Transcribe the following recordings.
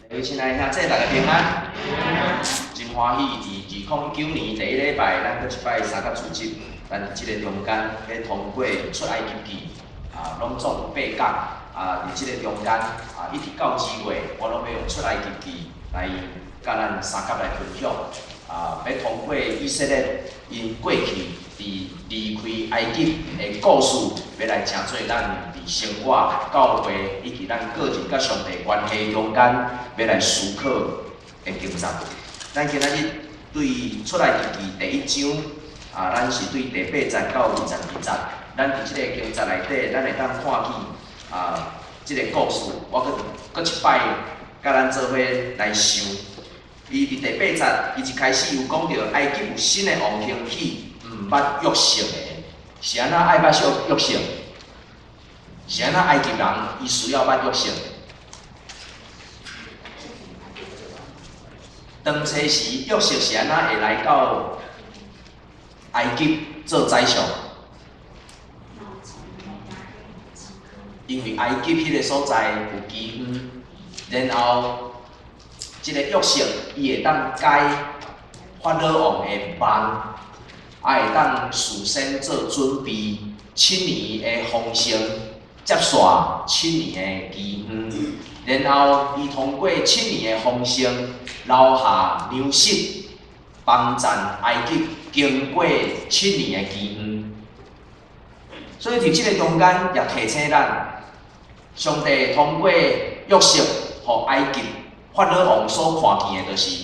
各位親愛兄姊，大家平安。真歡喜，佇2019年第一禮拜，咱閣一擺三甲主日，咱佇這個中間欲通過出埃及記，攏總有八講，佇這個中間，一直到2月，我攏欲用出埃及記來佮咱三甲來分享。欲通過以色列𪜶過去佇離開埃及的故事，欲來成做咱佇生活、教會以及咱個人佮上帝關係中間，欲來思考的經節。咱今仔日對出埃及記第一章，咱是對第八節到22節。咱佇這個經節內底，咱會當看見這個故事。我閣閣一擺佮咱做伙來想。伊佇第八節，伊一開始有講著埃及有新的王興起，毋捌約瑟的，是按怎愛捌約瑟？是按怎埃及人伊需要捌約瑟？當初時約瑟是按怎會來到埃及做宰相？因為埃及彼個所在有饑荒，然後這個約瑟伊會當解法老王的夢，會當事先做準備，七年的豐盛，接續七年的饑荒，然後伊通過七年的豐盛，留下糧食，幫贊埃及經過七年的饑荒。所以佇這個中間也提醒咱，上帝通過約瑟，予埃及法老王所看見的，就是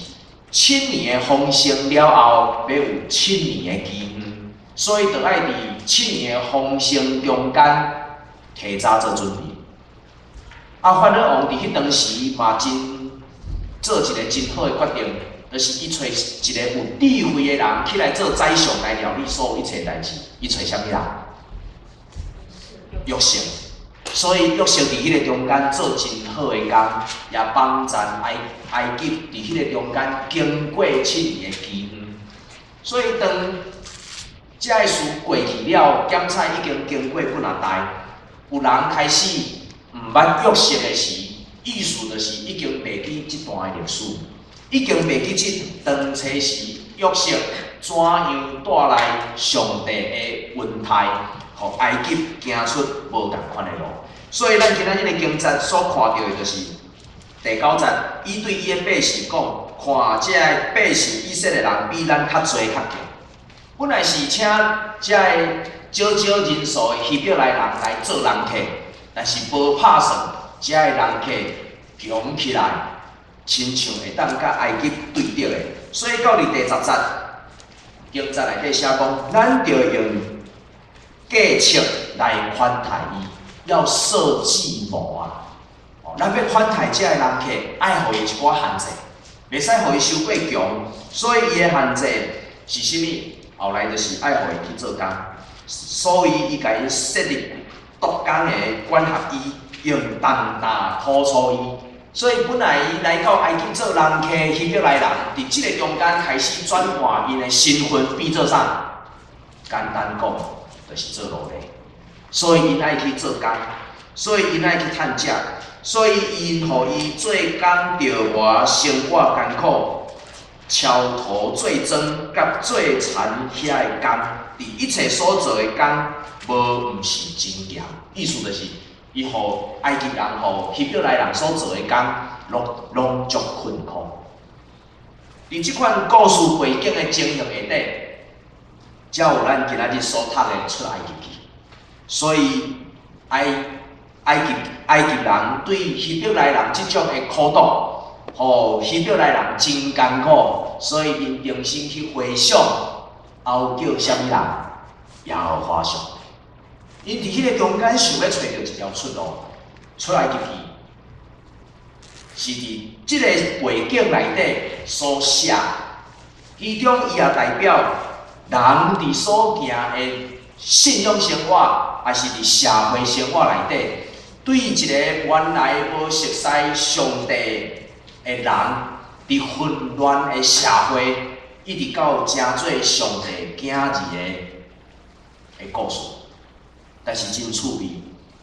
七年的豐盛了後，欲有七年的饑荒，所以著愛佇七年的豐盛中間提早做準備。法老王佇彼當時嘛真做一个真好的決定，就是伊揣一个有智慧的人起來做宰相來料理所有一切代誌。伊揣啥物人？約瑟。所以約瑟佇彼個中間做真好的工，也幫贊埃及佇彼個中間經過七年的饑荒。所以當這个事過去了，檢查已經經過幾若代，有人開始毋捌約瑟的時，意思就是已經袂記這段的歷史，已經袂記這當初時約瑟怎樣帶來上帝的恩待，予埃及行出無仝款的路。所以咱今仔日的經節所看著的就是第九節，伊對伊的百姓講：看這个百姓以色列人比咱較濟較強。本來是請這个少少人數的希伯來人來做人客，但是無拍算，這个人客強起來，親像會當佮埃及對敵的。所以到佇第十節經節內底寫講，咱著用計策來款待伊，要設計謀啊！咱欲款待這个人客，愛予伊一寡限制，袂使予伊傷過強。所以伊的限制是啥物？後來就是愛予伊去做工，所以伊共𪜶設立督工的管轄伊，用重擔苦楚伊。所以本來伊來到埃及做人客，希伯來人，佇這個中間開始轉換𪜶的身份，變做啥？簡單講，就是做奴隸。所以𪜶愛去做工，所以𪜶愛去趁食，所以𪜶予伊做工著活生活艱苦，敲土做磚，佮做田遐的工，佇一切所做的工，無毋是真嚴。意思就是，伊予埃及人、予希伯來人所做的工，攏攏足困苦。佇這款故事背景的情形下底，才有咱今仔日所讀的出埃及記。所以埃及人對希伯來人這種的苦毒，予希伯來人真艱苦，所以𪜶重新去回想，呼叫啥物人？耶和華上帝。𪜶佇彼個中間想欲揣著一條出路，出埃及記是佇這個背景內底所寫，其中伊也代表人佇所行的信仰生活，抑是佇社會生活內底，對一個原來無熟似上帝的人，佇混亂的社會，一直到成做上帝囝兒的故事。但是真趣味，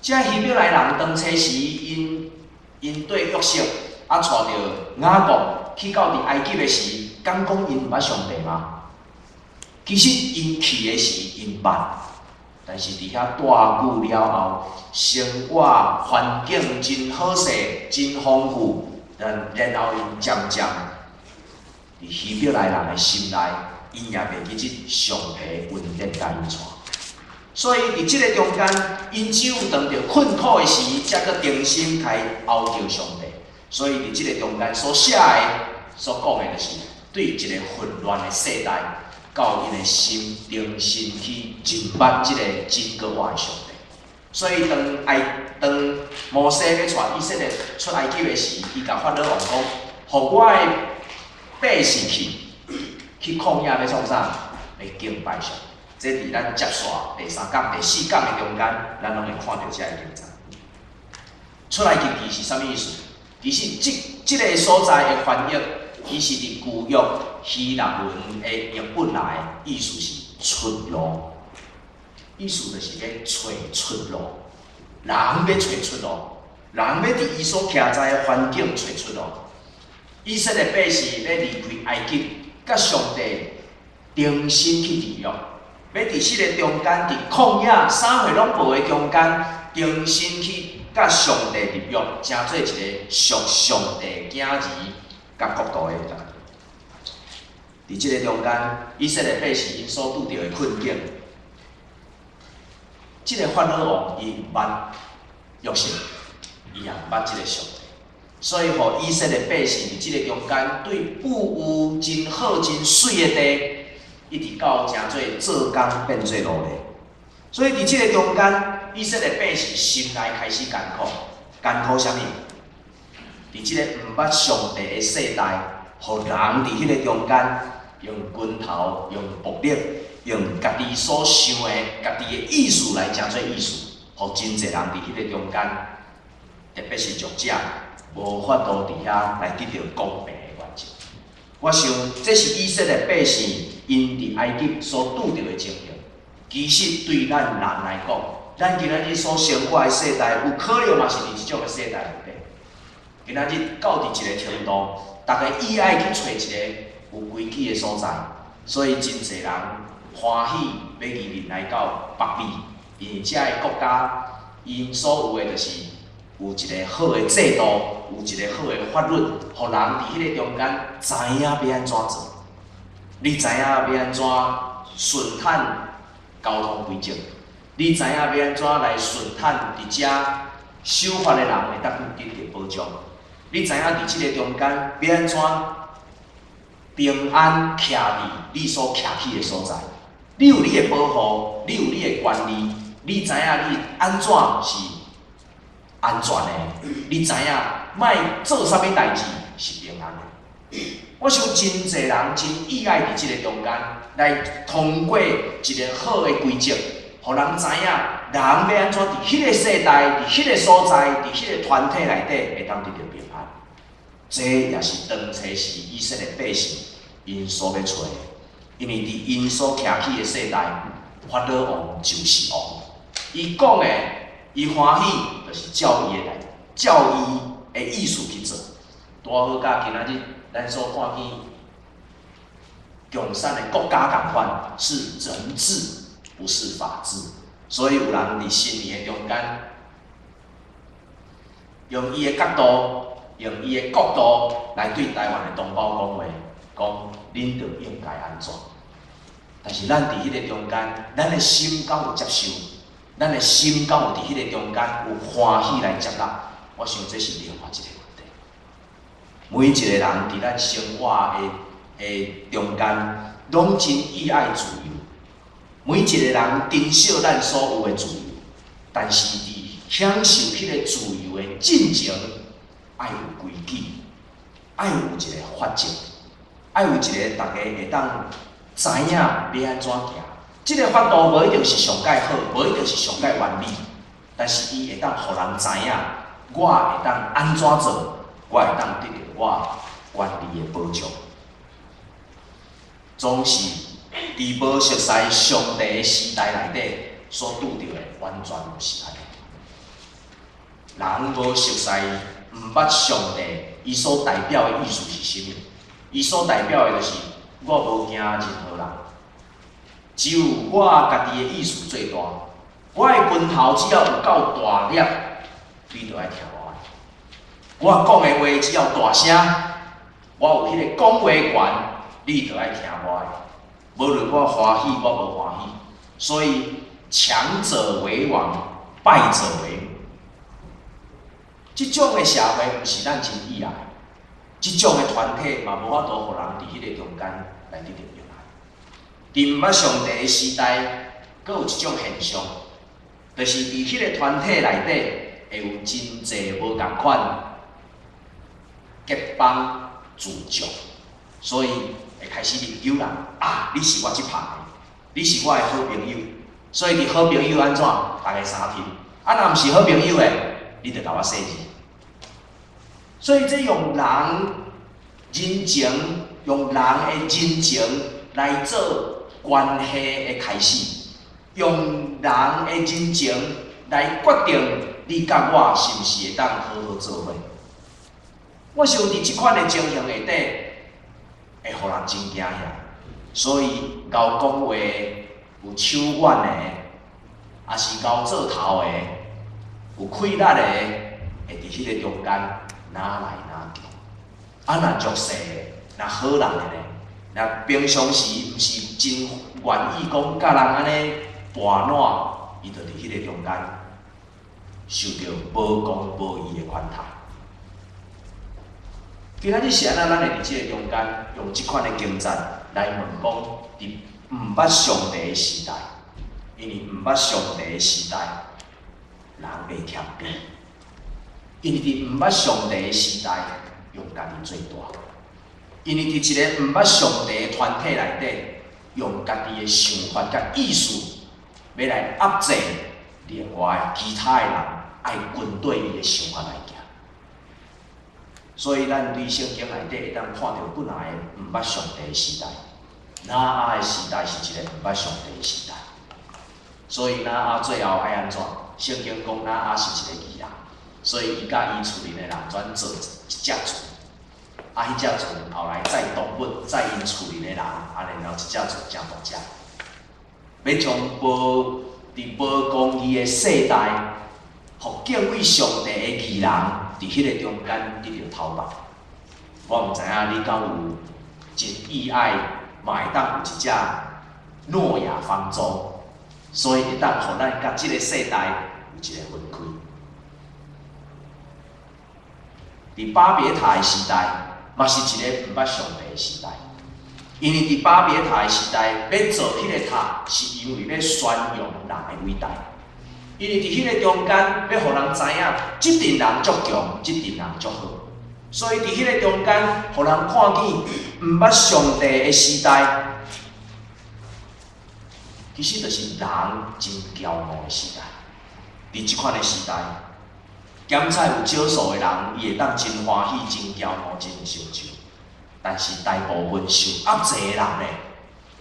這希伯來人當初時，𪜶對約瑟啊，帶著雅各去到佇埃及的時，敢講𪜶毋捌上帝嗎？其實𪜶去的時𪜶捌，但是佇遐蹛久了後，生活環境真好勢，真豐富，然後𪜶漸漸佇希伯來人的心內，𪜶也袂記得上帝恩典共𪜶帶。所以佇這個中間，𪜶只有當著困苦的時，才閣重新開哀求上帝。所以佇這個中間所寫的、所講的，就是對一個混亂的世代，到𪜶的心重新去認捌這個真閣活的上帝。所以當摩西欲帶以色列出埃及的時，伊共法老王講：予我的百姓去，去曠野欲創啥？欲敬拜上帝。這佇咱接續第三講、第四講的中間，咱攏會看著這个經節。出埃及記是啥物意思？其實這個所在的翻譯，伊是佇舊約希臘文的譯本來的，意思是出路，意思就是欲揣出路。人欲揣出路，人欲佇伊所徛在的環境揣出路。以色列百姓欲離開埃及，佮上帝重新去立約。欲佇這个中間，佇曠野啥貨攏無的中間，重新去佮上帝立約，成做一個屬上帝囝兒佮國度的人。佇這個中間，以色列百姓𪜶所拄著的困境，這個法老王伊毋捌約瑟，伊也毋捌這個上帝，所以予以色列百姓佇這個中間，對富有真好真媠的地，一直到成做做工變做奴隸。所以佇這個中間，以色列百姓心內開始艱苦，艱苦啥物？佇這個毋捌上帝的世代，予人佇彼个中間用拳頭、用暴力、用家己所想的、家己的意思來成做意思，予真濟人佇彼个中間，特別是弱者，無法度佇遐來得著公平的原則。我想，這是以色列百姓𪜶佇埃及所拄著的情形。其實對咱人來講，咱今仔日所生活的世代，有可能嘛是佇這種的世代內底。今仔日到佇一個程度，逐家意愛去揣一個有規矩的所在，所以真濟人歡喜欲移民來到北美，因為遮个國家𪜶所有的就是有一個好的制度，有一個好的法律，予人佇彼个中間知影欲按怎做。你知影欲按怎順坦交通規則？你知影欲按怎來順坦佇遮守法的人會當得著保障？你知影佇這个中間欲按怎平安徛佇你所徛起的所在？你有你的保護，你有你的權利，你知影你按怎是安全的？你知影莫做啥物代誌是平安的？我想真濟人真意愛佇這个中間來通過一個好的規則，予人知影人欲按怎佇彼个世代、佇彼个所在、佇彼个團體內底會當得著平安。這也是當初時以色列百姓𪜶所欲揣的，因為佇𪜶所徛起的世代，法老王就是王，伊講的，伊歡喜，就是照伊的來，照伊的意思去做。拄好佮今仔日咱所看見共產的國家仝款，是人治，不是法治。所以有人佇新年的中間，用伊的角度，用伊的角度來對台灣的同胞講話，講恁著應該按怎。但是咱佇彼个中間，咱的心敢有接受？咱的心敢有佇彼个中間有歡喜來接納？我想這是另外一個問題。每一個人佇咱生活的中間，攏真意愛自由。每一個人珍惜咱所有的自由，但是佇享受彼个自由的進前，愛有規矩，愛有一個法則，愛有一個逐家會當知影欲按怎行。這个法度無一定是上蓋好，無一定是上蓋完美，但是伊會當予人知影，我會當按怎做，我會當得著我權利的保障。總是佇無熟似上帝的時代內底所拄著的，完全毋是按呢。人無熟似，毋捌上帝，伊所代表的意思是啥物？伊所代表的就是我無驚任何人，只有我家己的意思最大。我的拳頭只要有夠大粒，你就愛聽我的。我講的話只要大聲，我有彼個講話權，你就愛聽我的。無論我歡喜，我無歡喜。所以強者為王，敗者為奴。這種的社會毋是咱真意愛，這種的團體嘛無法度予人佇彼个中間來得著平安。佇毋捌上帝的時代，閣有一種現象，就是佇彼个團體內底會有真濟無仝款結幫組織，所以會開始研究人啊，你是我這派的，你是我的好朋友，所以佇好朋友按怎，逐家相挺，啊，若毋是好朋友的，你就共我洗字。所以這用人人情，用人的人情來做關係的開始，用人的人情來決定你佮我是毋是會當好好做伙。我想佇這款的情形下底，會予人真驚嚇。所以𠢕講話有手軟的，抑是𠢕做頭的，有氣力的，會佇彼个中間哪來哪去。啊，若弱勢的，若好人的呢？若平常時毋是真願意講佮人按呢跋爛，伊就佇彼个中間受著無公無義的款待。今仔日是按怎？咱會佇這個中間用這款的經節來問講，佇毋捌上帝的時代，因為毋捌上帝的時代，人袂謙卑。因為佇毋捌上帝的時代，用家己最大。因為佇一个毋捌上帝的團體內底，用家己的想法佮意思，欲來壓制另外其他的人，愛跟對伊的想法來行。所以咱對聖經內底會當看著幾若个毋捌上帝的時代。挪亞的時代是一个毋捌上帝的時代。所以挪亞最後愛按怎？聖經講挪亞是一個義人，所以伊佮伊厝裡的人轉做一隻船。啊，彼隻船後來載動物，載𪜶厝裡的人，啊，然後這隻船誠大隻，欲將無佇無公義的世代，予敬畏上帝的義人，佇彼个中間得著頭目。我毋知影你敢有真意愛，嘛會當有一隻諾亞方舟，所以會當予咱佮這个世代有一个分開。佇巴別塔的時代，嘛是一个毋捌上帝的時代。因為佇巴別塔的時代，欲造彼个塔，是因為欲宣揚人的偉大。因為佇彼个中間，欲予人知影，這陣人足強，這陣人足好。所以佇彼个中間，予人看見毋捌上帝的時代，其實就是人真驕傲的時代。佇這款的時代，檢採有少數的人，伊會當真歡喜、真驕傲、真有成就。但是大部分受壓制的人呢，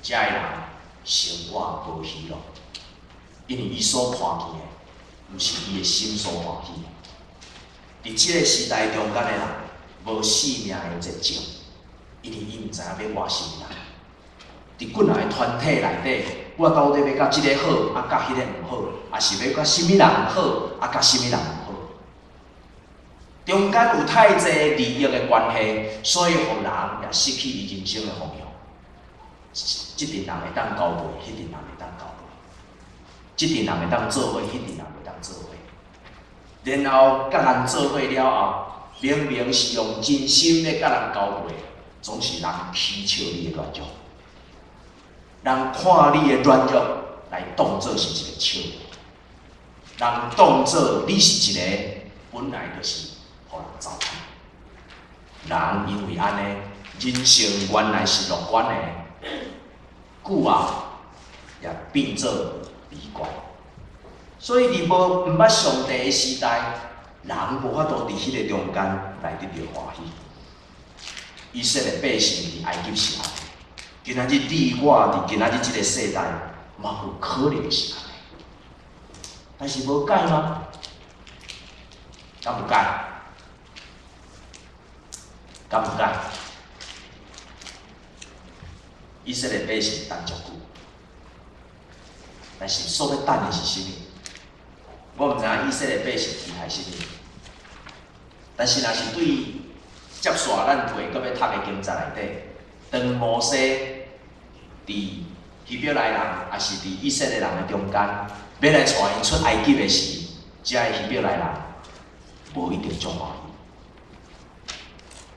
這的人生活無喜樂，因為伊所看見的，毋是伊的心所歡喜的。佇這个時代中間的人，無性命的熱情，因為伊毋知影欲活啥物人。佇幾若个團體內底，我到底欲佮這个好，啊佮彼個毋好，抑是欲佮啥物人好，啊佮啥物人毋好？中間有太濟利益的關係，所以予人也失去伊人生的方向。這陣人會當交陪，彼陣人袂當交陪；這陣人會當做伙，彼陣人袂當做伙。然後佮人做伙了後，明明是用真心咧佮人交陪，總是人取笑你的軟弱，人看你的軟弱來當做是一個笑話，人當做你是一個本來就是予人糟蹋。人因為按呢，人性原來是樂觀的，久啊也變做悲觀。所以佇無毋捌上帝的時代，人無法度佇彼个中間來得著歡喜。以色列百姓佇埃及是按呢，今仔日你我佇今仔日這个世代，嘛有可能是按呢。但是無改嗎？敢有改？敢有解？以色列百姓等足久，但是所欲等的是啥物？我毋知影以色列百姓期待啥物，但是若是對接續咱過閣欲讀的經節內底，當摩西佇希伯來人，抑是佇以色列人的中間，欲來帶𪜶出埃及的時，遮的希伯來人無一定足歡喜。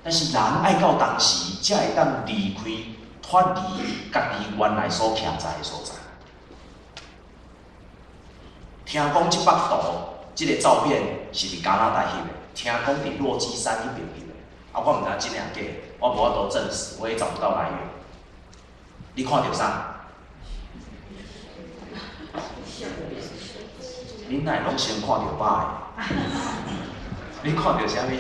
但是人愛到當時，才會當離開、脫離家己原來所徛在的所在。聽講這幅圖、這個照片是佇加拿大翕的，聽講佇落基山彼邊翕的，啊，我毋知真抑假，我無法度證實，我也找不到來源。你看著啥？恁哪會攏先看著歹的？你看著啥物？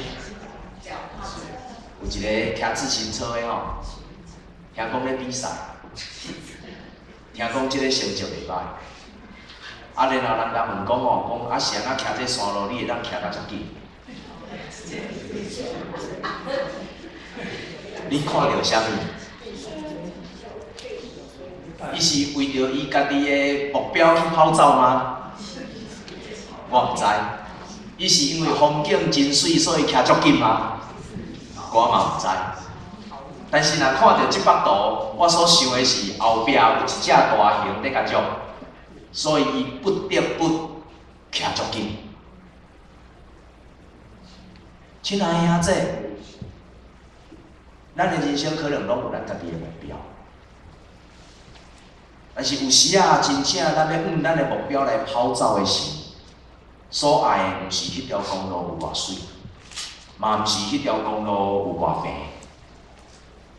有一个騎自行車的吼，聽講咧比賽，聽講這個成績袂歹。啊，然後人共問講吼，講啊是按怎騎這山路，你會當騎甲遮緊？你看著啥物？伊是為著伊家己的目標去跑走嗎？我毋知。伊是因為風景真媠，所以騎足緊嗎？我嘛毋知。但是若看著這幅圖，我所想的是後壁有一隻大熊咧共捉，所以伊不得不騎足緊。親愛的兄弟，咱的人生可能攏有咱家己的目標，但是有時仔真正咱欲向咱的目標來跑走的時，所愛的毋是彼條公路有偌媠，嘛毋是彼條公路有偌平，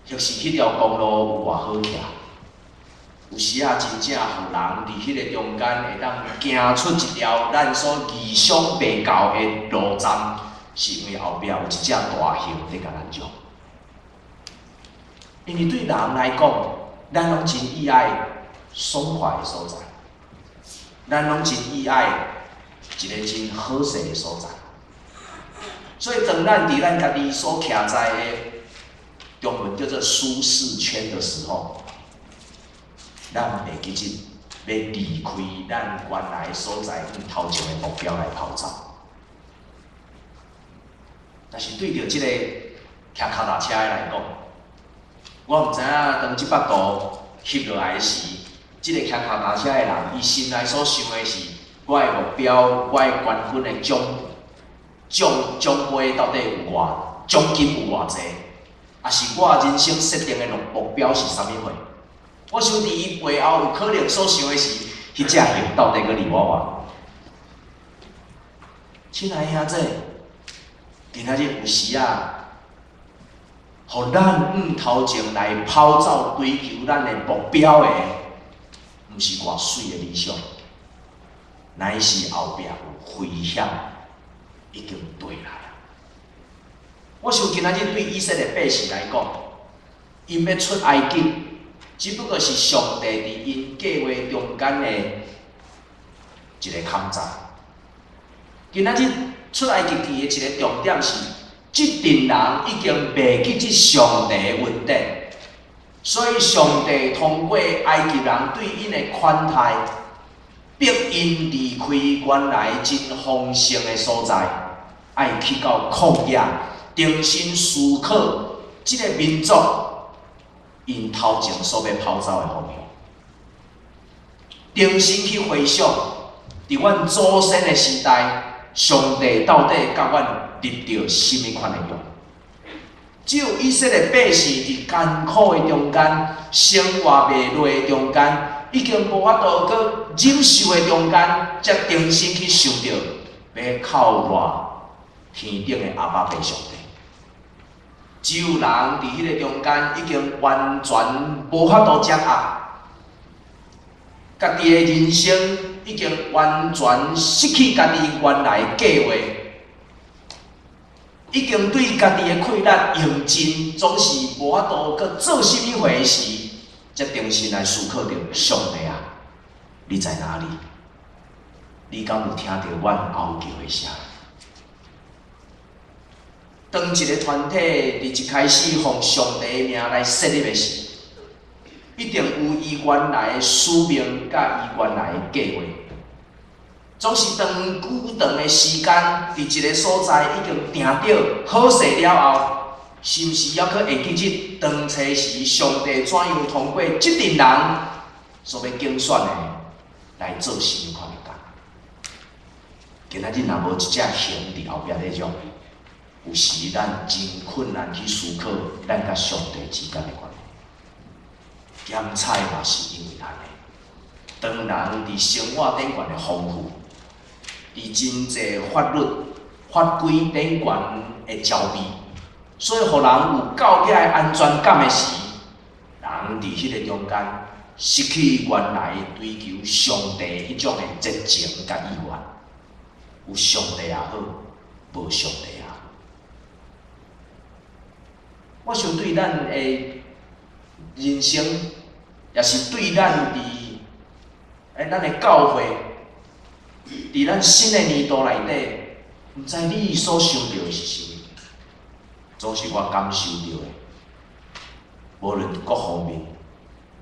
抑是彼條公路有偌好騎。有時仔真正予人佇彼个中間會當行出一條咱所預想袂到的路站，是因為後壁有一隻大熊佇共咱捉。因為對人來講，咱攏真喜愛爽快的所在，咱攏真喜愛一个真好勢的所在。所以，當咱佇咱家己所徛在的中文叫做舒適圈的時候，咱袂記得欲離開咱原來所在向頭前的目標來跑走。但是對著這個騎跤踏車的來講，我毋知影當這幅圖翕落來時，這個騎跤踏車的人，伊心內所想的是：我的目標，我的冠軍的獎獎獎杯到底有偌獎金有偌濟？抑是我人生設定的目標是啥物貨？我想佇伊背後有可能所想的是，彼隻熊到底閣離我偌遠？親愛的兄弟，今仔日有時啊，予咱向頭前來跑走追求咱的目標的，毋是偌媠的理想，乃是後壁有危險已經綴來啊！我想今仔日對以色列百姓來講，𪜶欲出埃及，只不過是上帝佇𪜶計劃中間的一个坎站。今仔日出埃及記的一个重點是，這陣人已經袂記得上帝的恩典，所以上帝通過埃及人對𪜶的款待，逼𪜶離開原來真豐盛的所在，愛去到曠野，重新思考這个民族𪜶頭前所欲跑走的方向，重新去回想，佇阮祖先的時代，上帝到底佮阮立著啥物款的約？只有以色列百姓佇艱苦的中間，生活袂落的中間，已經無法度閣忍受的中間，才重新去想著欲靠賴天頂的阿爸父上帝。只有人佇彼个中間已經完全無法度掌握，家己的人生已經完全失去家己原來計劃，已經對家己的氣力用盡，總是無法度閣做啥物貨時，才重新來思考著上帝啊，你在哪裡？你敢有聽著阮哀求的聲？當一個團體佇一開始奉上帝的名來設立的時，一定有伊原來的使命佮伊原來的計劃。總是當久長的時間，佇一個所在已經定著好勢了後，是毋是猶閣會記得當初時上帝怎樣通過這陣人所欲揀選的來做啥物款的工？今仔日若無一隻熊佇後壁咧嚷，有時咱真困難去思考咱佮上帝之間的關係。檢採嘛是因為按呢，當人佇生活頂懸的豐富，佇真濟法律法規頂懸的逃避，所以予人有夠額的安全感的時，人佇彼个中間失去原來追求上帝彼種的熱情佮意願。有上帝也好，無上帝也好。我想對咱的人生，也是對咱佇咱的教會，佇咱新的年度內底，毋知你所想著的是啥物？總是我感受著的，無論各方面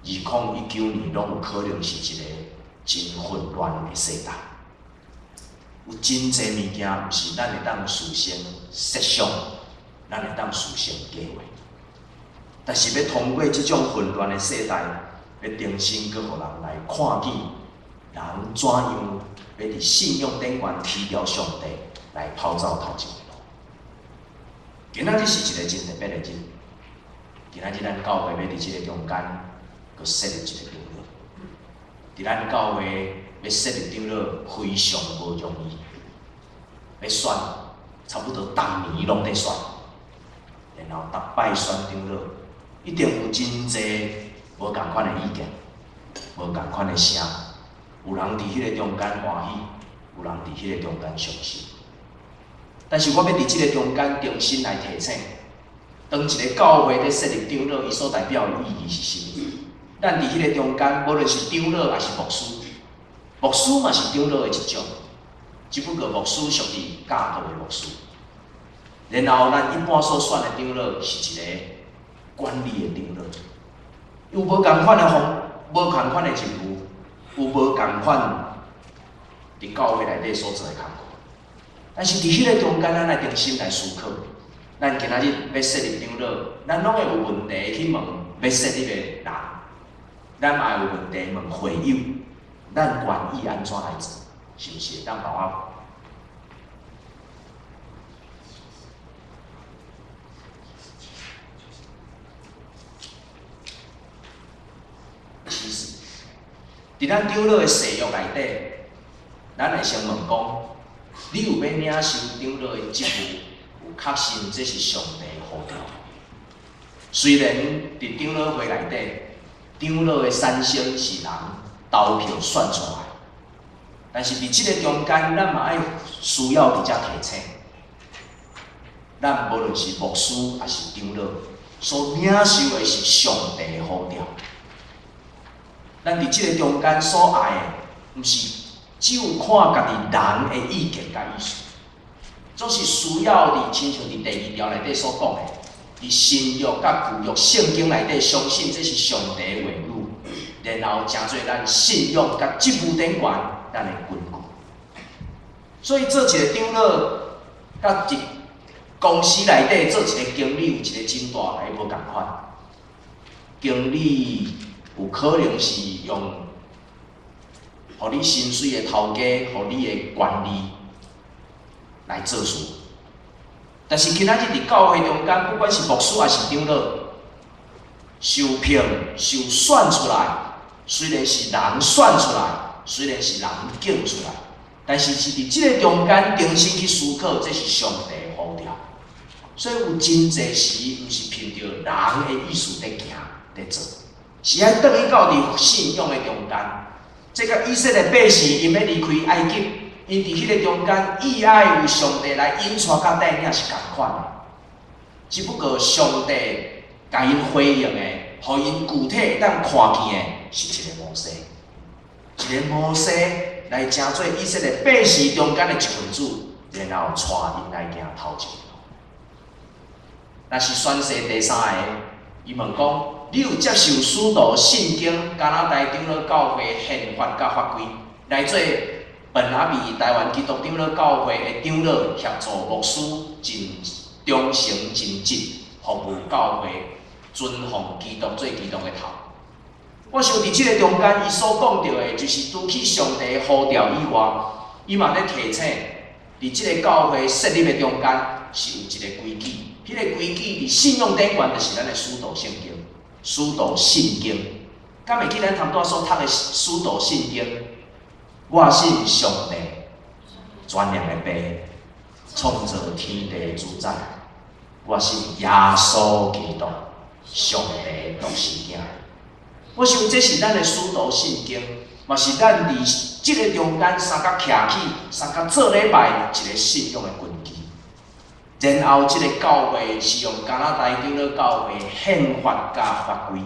，2019年攏有可能是一個真混亂的世代。有真濟物件，毋是咱會當事先設想，咱會當事先計劃。但是欲通過這種混亂的世代，欲重新閣予人來看見，人怎樣欲佇信仰頂懸棄掉上帝，來跑走頭前的路。今仔日是一個真特別的日，今仔日咱教會欲佇這個中間，閣設立一個長老。佇咱教會欲設立長老非常無容易，欲選差不多逐年攏佇選，然後逐擺選長老，一定有真濟無仝款的意見，無仝款的聲，有人佇彼個中間歡喜，有人佇彼個中間傷心。但是我欲佇這個中間重新來提醒，當一个教會佇設立長老，伊所代表的意義是啥物？咱佇彼个中間，無論是長老抑是牧師，牧師嘛是長老的一種，只不過牧師屬於教導的牧師。然後咱一般所選的長老是一个管理的長老，有無仝款的方，無仝款的任務，有無仝款佇教會內底所做的工課。但是佇彼个中間，咱愛重新來思考。咱今仔日欲設立長老，咱攏會有問題去問欲設立的人，咱嘛會有問題問會友，咱願意按怎來做，是毋是會當幫我？其實，佇咱長老的誓約內底，咱會先問講：你有欲領受長老的職務？有確信這是上帝呼召？雖然佇長老會內底，長老的產生是人投票選出來，但是佇這个中間，咱嘛愛需要佇遮提醒，咱無論是牧師抑是長老，所領受的是上帝的呼召。咱佇這个中間所愛的，毋是只有看家己人的意見佮意思，總是需要佇親像佇第二條內底所講的，佇新約佮舊約聖經內底相信這是上帝的話語，然後成做咱信仰佮職務頂懸咱的根據。所以做一个長老，佮一公司內底做一个經理有一个真大的無仝款。經理有可能是用，予你薪水的頭家，予你的權利來做事。但是今仔日佇教會中間，不管是牧師抑是長老，受聘受選出來，雖然是人選出來，雖然是人揀出來，但是是佇這个中間重新去思考，這是上帝的呼召。所以有真濟時，毋是憑著人的意思佇行佇做，是愛轉去到佇信仰的中間。這个以色列百姓，𪜶欲離開埃及，𪜶佇彼个中間，意愛有上帝來引帶佮帶領是仝款的，只不過上帝共𪜶回應的，予𪜶具體會當看見的，是一个摩西，一个摩西來成做以色列百姓中間的一份子，然後帶𪜶來行頭前路。若是宣誓第三个，伊問講：你有接受使徒信經加拿大長老教會憲法佮法規來做本阿比台灣基督長老教會的長老協助牧師盡忠誠盡職服務教會，尊奉基督做基督的頭。我想佇這个中間，伊所講著的，就是除去上帝呼召以外，伊嘛咧提醒，佇這个教會設立的中間是有一个規矩，彼个規矩佇信仰頂懸就是咱的使徒聖經、使徒信經。敢會記咱頭拄仔所讀的使徒信經？我信上帝，全能的父，創造天地主宰。我信耶穌基督，上帝獨生囝。我想這是咱的使徒信經，嘛是咱佇這个中間相佮徛起、相佮做禮拜一个信仰的根基。然後，這个教會是用加拿大長老教會憲法佮法規，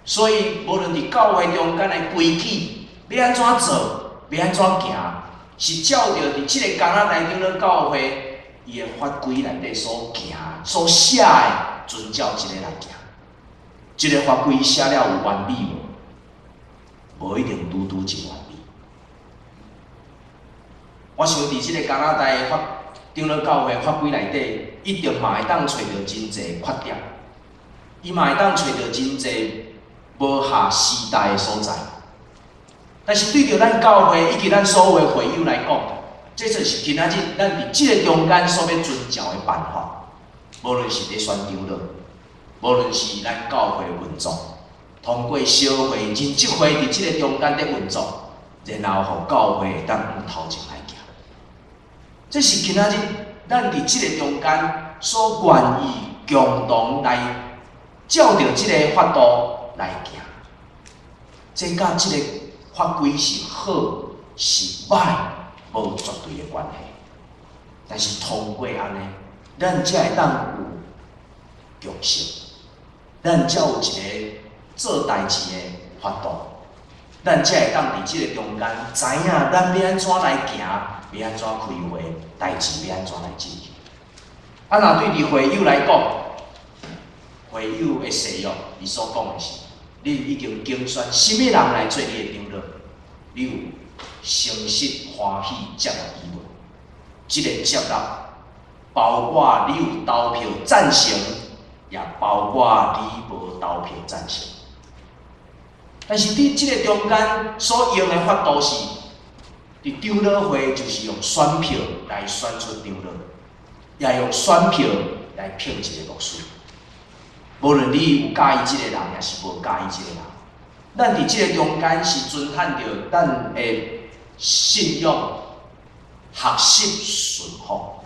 所以無論佇教會中間的規矩欲按怎做，欲按怎行，是照著佇這个加拿大長老教會伊的法規內底所行、所寫的，遵照這个來行。這个法規寫了有完美無？無一定拄拄真完美。我想佇這个加拿大法長老教會法規內底，一定嘛會當揣著真濟缺點，伊嘛會當揣著真濟無合時代的所在。但是對著咱教會以及咱所有的會友來講，這就是今仔日咱佇這个中間所欲遵照的辦法。無論是佇選長老，無論是咱教會運作，通過小會、認職會佇這个中間佇運作，然後予教會會當往頭前來行。這是今仔日咱佇這个中間所願意共同來照著這个法度來行。這佮這个法規是好是歹無絕對的關係，但是通過按呢，咱才會當有共識，咱才有一个做代誌的法度，咱才會當佇這个中間知影咱欲按怎來行，欲按怎開會，代誌欲按怎來進行。啊，若對佇會友來講，會友的誓約，伊所講的是，你已經揀選啥物人來做你的長老，你有誠實歡喜接納伊無？這个接納包括你有投票贊成，也包括你無投票贊成。但是佇這个中間所用的法度是，佇長老會就是用選票來選出長老，也用選票來聘一个牧師。無論你有佮意這个人，抑是無佮意這个人，咱佇這个中間是遵行著咱的信仰，學習順服。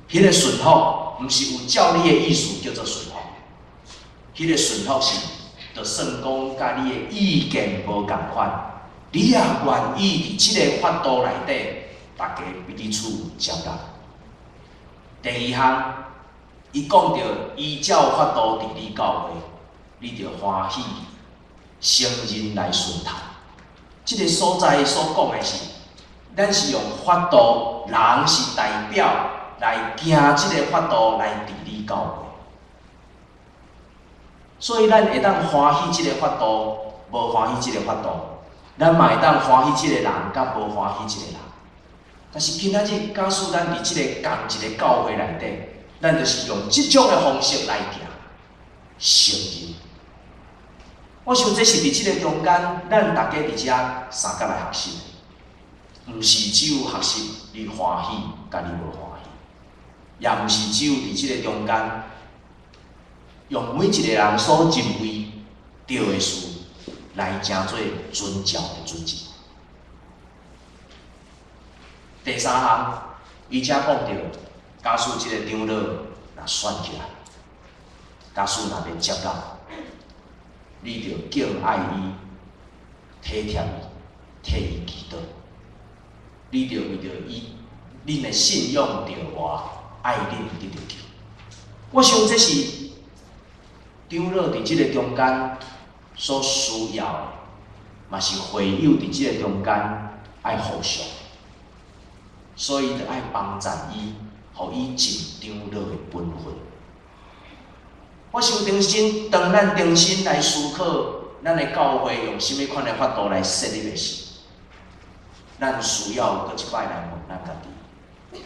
彼个順服，毋是有照你的意思叫做順服。彼个順服是，就算講佮你的意見無仝款，你也願意佇這个法度內底，大家彼此接納。第二項，伊講著依照法度治理教會，你著歡喜承認來順從。這个所在所講的是，咱是用法度，人是代表來行這个法度來治理教會，所以咱會當歡喜這个法度，無歡喜這个法度，咱嘛會當歡喜這个人，佮無歡喜這个人。但是今仔日，假使咱佇這个仝一个教會內底，咱就是用這種的方式來行，承認。我想這是佇這个中間，咱大家佇遮相佮來學習，毋是只有學習你歡喜，佮你無歡喜，也毋是只有佇這个中間，用每一个人所認為對的事來成做遵照的準則。第三項，伊才講著，假使這个長老若選起來，假使若欲接納，你著敬愛伊、體貼伊、替伊祈禱，你著為著伊，恁的信仰著活，愛恁得著救。我想這是長老佇這个中間所需要的，嘛是會友佇這个中間愛互相，所以著愛幫贊伊，予伊盡長老的本分。我想重新，當咱重新來思考，咱的教會用啥物款的法度來設立的時，咱需要閣一擺來問咱家己：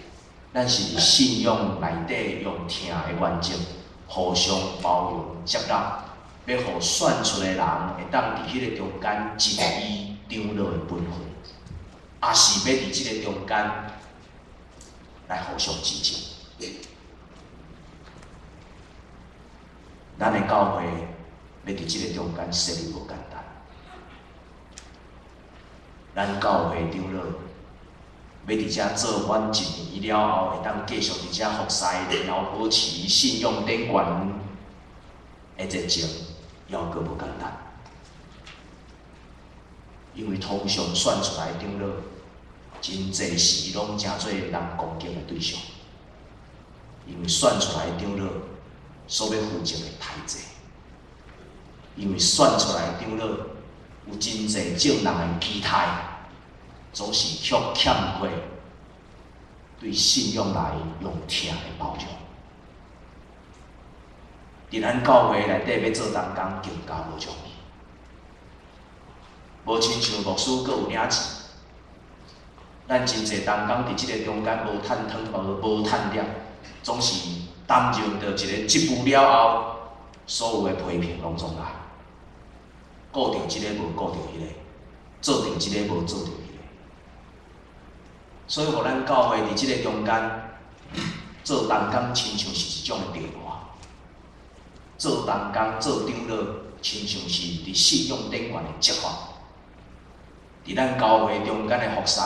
咱是佇信仰內底用疼的原則，互相包容接納，欲予選出的人會當佇彼个中間盡伊長老的本分，抑是欲佇這个中間來互相指正？咱的教會欲佇這个中間設立無簡單。咱教會長老欲佇遮做滿一年了後，會當繼續佇遮服侍，然後保持信仰頂懸的熱情，猶閣無簡單。因為通常選出來長老，真濟時攏成做人攻擊的對象，因為選出來長老所欲負責的太濟，因為選出來長老有真濟眾人的期待，總是卻欠缺對信仰來用疼的包容。佇咱教會內底欲做同工更加無容易，無親像牧師閣有領錢。咱真濟同工佇這个中間無趁湯無無趁粒，總是擔任著一个職務了後，所有的批評攏總來，顧著這个無顧著彼个，做著這个無做著彼个，所以予咱教會佇這个中間做同工，親像是一種的折磨。做同工做長老，親像是佇信仰頂懸的責罰。佇咱教會中間的服侍，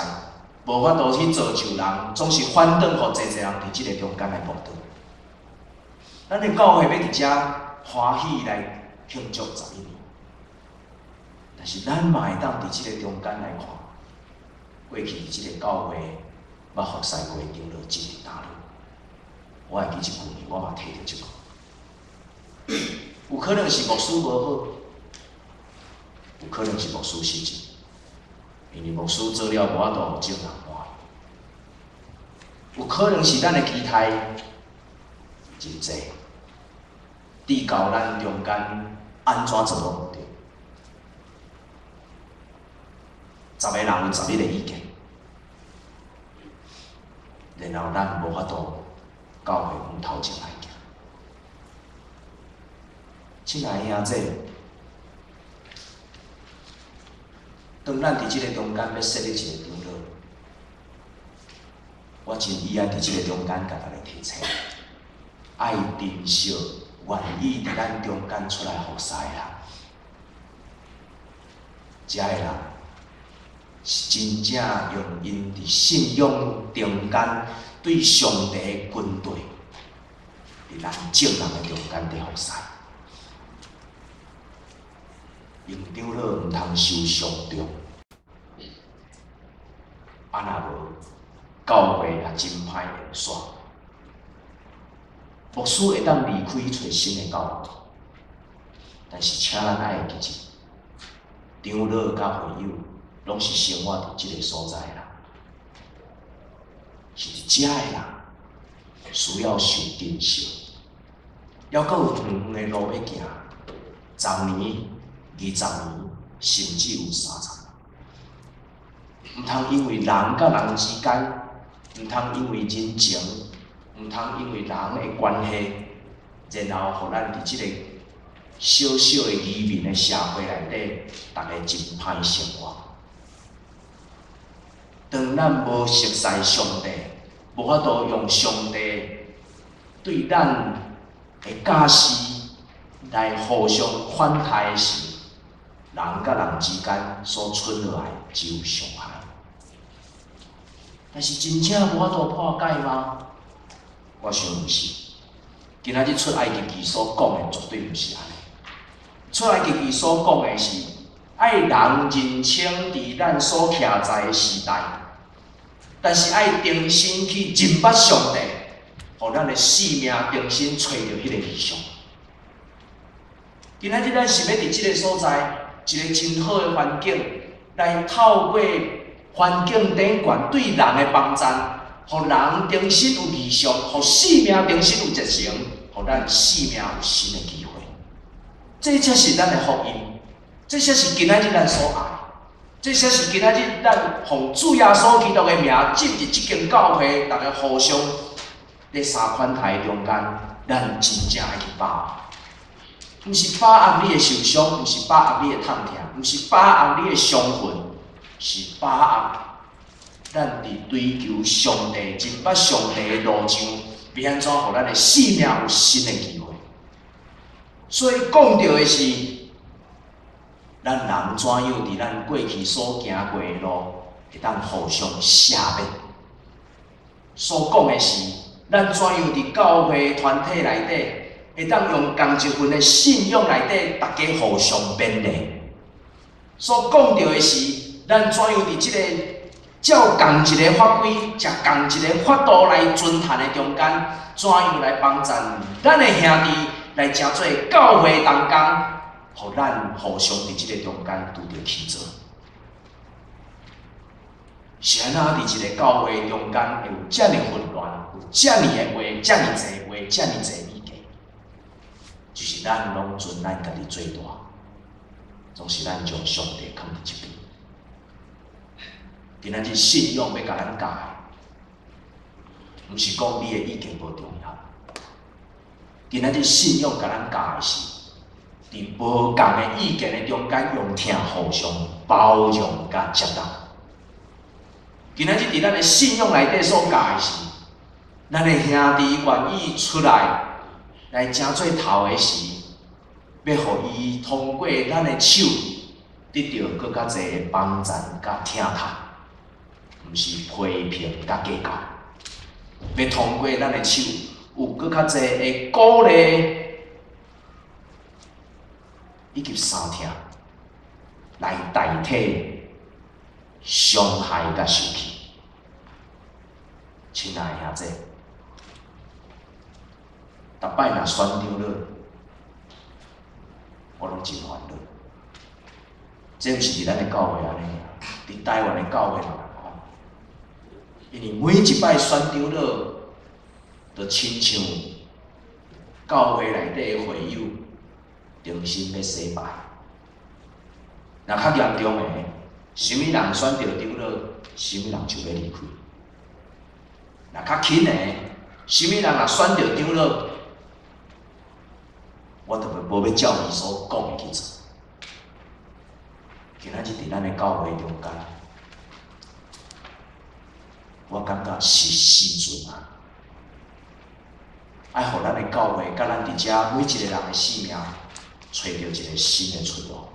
無法度去造就人，總是反轉予濟濟人佇這个中間來報道。咱的教會欲佇遮歡喜來慶祝11年，但是咱嘛會當佇這个中間來看，過去佇這个教會捌服侍過長老一个大佬，我會記這舊年我嘛提著這個，有可能是牧師無好，有可能是牧師失職，因為牧師做了無法度予眾人滿意，有可能是咱的期待真濟，至到咱中間按怎做攏毋對，十個人有11個意見，然後咱無法度教會往頭前來行。親愛的兄弟，當咱佇這个中間欲設立一个長老，我真意愛佇這个中間共大家提醒，愛珍惜願意佇咱中間出來服侍的人，遮的人是真正用𪜶佇信仰中間對上帝的軍隊，佇咱眾人的中間佇服侍。用長老毋通受傷重，啊若無，教會也真歹用煞。牧師會當離開揣新的教會，但是請咱愛會記住，長老佮會友攏是生活佇這个所在的人，是佇遮的人需要受珍惜，猶閣有遠遠的路欲行，十年、20年，甚至有30年。毋通因為人佮人之間，毋通因為人情，毋通因為人的關係，然後予咱佇這個小小的移民的社會內底，逐家真歹生活。當咱無熟似上帝，無法度用上帝對咱的教示來互相款待的時，人佮人之間所存落來只有傷害。但是真正無法度破解嗎？我想毋是。今仔日出埃及記所講的絕對毋是按呢。出埃及記所講的是，愛人認清佇咱所徛在的時代，但是愛重新去認捌上帝，予咱的生命重新揣著彼個異象。今仔日咱是欲佇這个所在，一个真好的環境，來透過環境頂懸對人的幫贊，予人重新有異象，予生命重新有熱誠，予予咱生命有新的機會。這才是咱的福音，這才是今仔日咱所愛，這才是今仔日咱奉主耶穌基督的名進入這間教會，逐家互相佇相款待中間，咱真正愛去把握。毋是把握你的受傷，毋是把握你的痛疼，毋是把握你的傷痕，是把握咱佇追求上帝、認捌上帝的路上，欲按怎予咱的生命有新的機會。所以講著的是，咱人怎樣佇咱過去所行過的路，會當互相赦免。所講的是，咱怎樣佇教會團體內底，會當用仝一份的信仰內底，大家互相勉勵。所講著的是，咱怎樣佇這個照仝一个法規、食仝一个法度來遵行的中間，怎樣來幫贊咱的兄弟來成做教會同工，予咱互相佇這个中間拄著起做。是按怎佇一個教會中間會有遮爾混亂，有遮爾的話，遮爾濟話，遮爾濟意見，就是咱攏尊咱家己最大，總是咱將上帝囥佇一邊。今仔日信仰欲共咱教的，毋是講你的意見無重要。今仔日信仰共咱教的是，佇無仝的意見的中間，用疼互相包容佮接納。今仔日佇咱的信仰內底所教的是，咱的兄弟願意出來來成做頭的時，欲予伊通過咱的手得著閣較濟的幫贊佮疼痛，毋是批評佮計較。欲通過咱的手有閣較濟的鼓勵以及相疼，來代替傷害佮受氣。親愛的兄弟，逐擺若選長老，我攏真煩惱。這毋是佇咱的教會按呢，佇台灣的教會嘛仝款。因為每一擺選長老，就親像教會內底的會友重新欲洗白。若較嚴重的，啥物人選著長老，啥物人就欲離開。若較輕的，啥物人若選著長老，我就無欲照伊所講的去做。今仔日佇咱的教會中間，我感覺是時陣啊，愛予咱的教會佮咱佇遮每一個人的生命，揣著一個新的出路。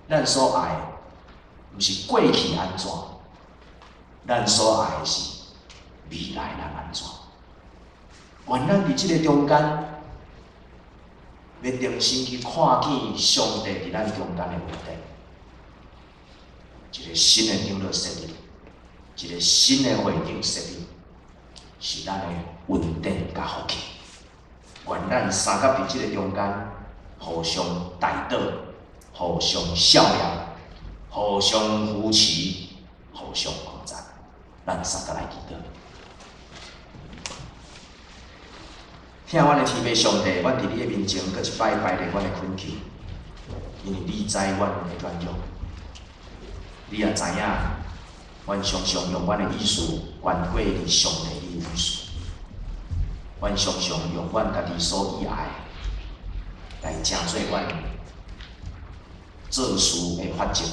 咱所愛的，毋是過去按怎，咱所愛的是未來咱按怎。願咱佇這個中間，欲重新去看見上帝佇咱中間的恩典，一個新的長老設立，一個新的會長設立，是咱的恩典佮福氣。願咱相佮佇這個中間，互相代禱，互相笑料，互相扶持，互相幫贊。咱相佮來祈禱。疼阮的天父上帝，阮佇你的面前，閣一擺擺列阮的懇求，因為你知阮的軟弱，你也知影，阮常常用阮的意思懸過佇上帝你的意思，阮常常用阮家己所喜愛的來成做阮做事的法則，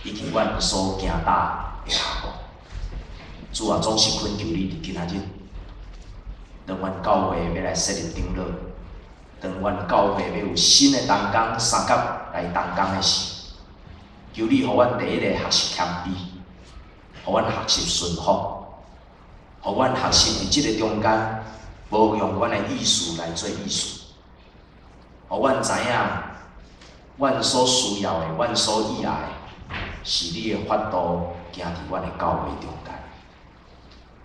以及阮所行踏的跤步。主啊，總是懇求你佇今仔日，當阮教會欲來設立長老，當阮教會欲有新的同工相佮來同工的時，求你予阮第一個學習謙卑，予阮學習順服，予阮學習佇這个中間，無用阮的意思來做意思，予阮知影，阮所需要的，阮所喜愛的，是你的法度行佇阮的教會中間。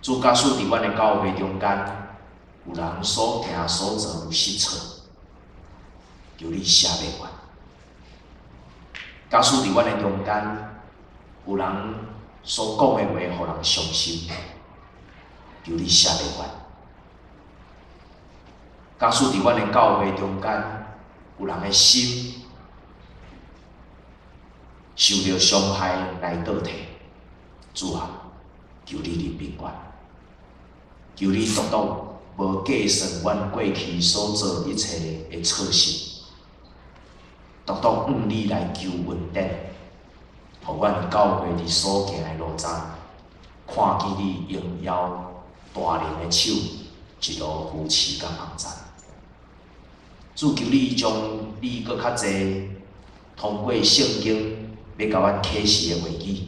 主假使佇阮的教會中間，有人所行所做有失錯，求你赦免阮。假使佇阮的中間，有人所講的話，予人傷心，求你赦免阮。假使佇阮的教會中間，有人的心受著傷害來倒退，主啊，求你憐憫阮，求你獨獨無計算阮過去所做一切的錯事，獨獨向你來求恩典，予阮教會佇所行的路上，看見你榮耀大能的手，一路扶持佮幫贊。主，求你將你閣較濟通過聖經欲共阮啟示的話語，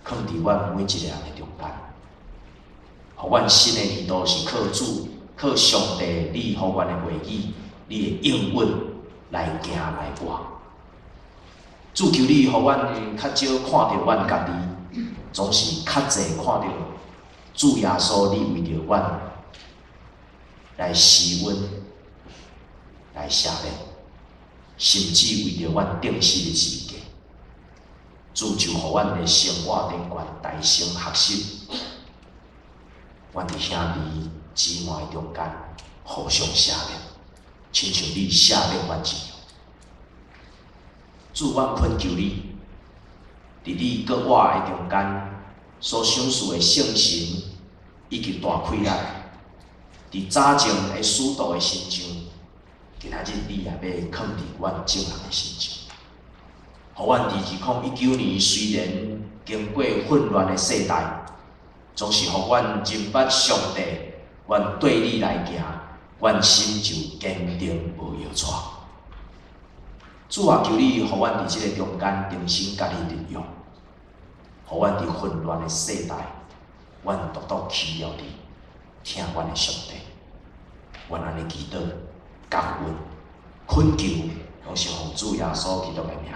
囥佇阮每一个人的中間，予阮新的年度是靠主、靠上帝，你予阮的話語，你的應允來行來活。主，求你予阮較少看著阮家己，總是較濟看著主耶穌，你為著阮來施恩、來赦免，甚至為著阮釘死佇十字架。主，就予阮的生活頂懸大聲學習，阮佇兄弟姊妹中間互相赦免，親像你赦免阮一樣。主，阮懇求你，佇你佮我的中間所賞賜的聖神以及大氣力，佇早前的使徒的身上，今仔日你也欲囥佇阮眾人的身上。予阮佇2019年雖然經過混亂的世代，總是予阮認捌上帝，阮對你來行，阮心就堅定無搖掣。主啊，求你予阮佇這个中間重新共你利用，予阮佇混亂的世代，阮獨獨需要你，疼阮的上帝。阮按呢祈禱、感恩、懇求，攏是奉主耶穌基督的名。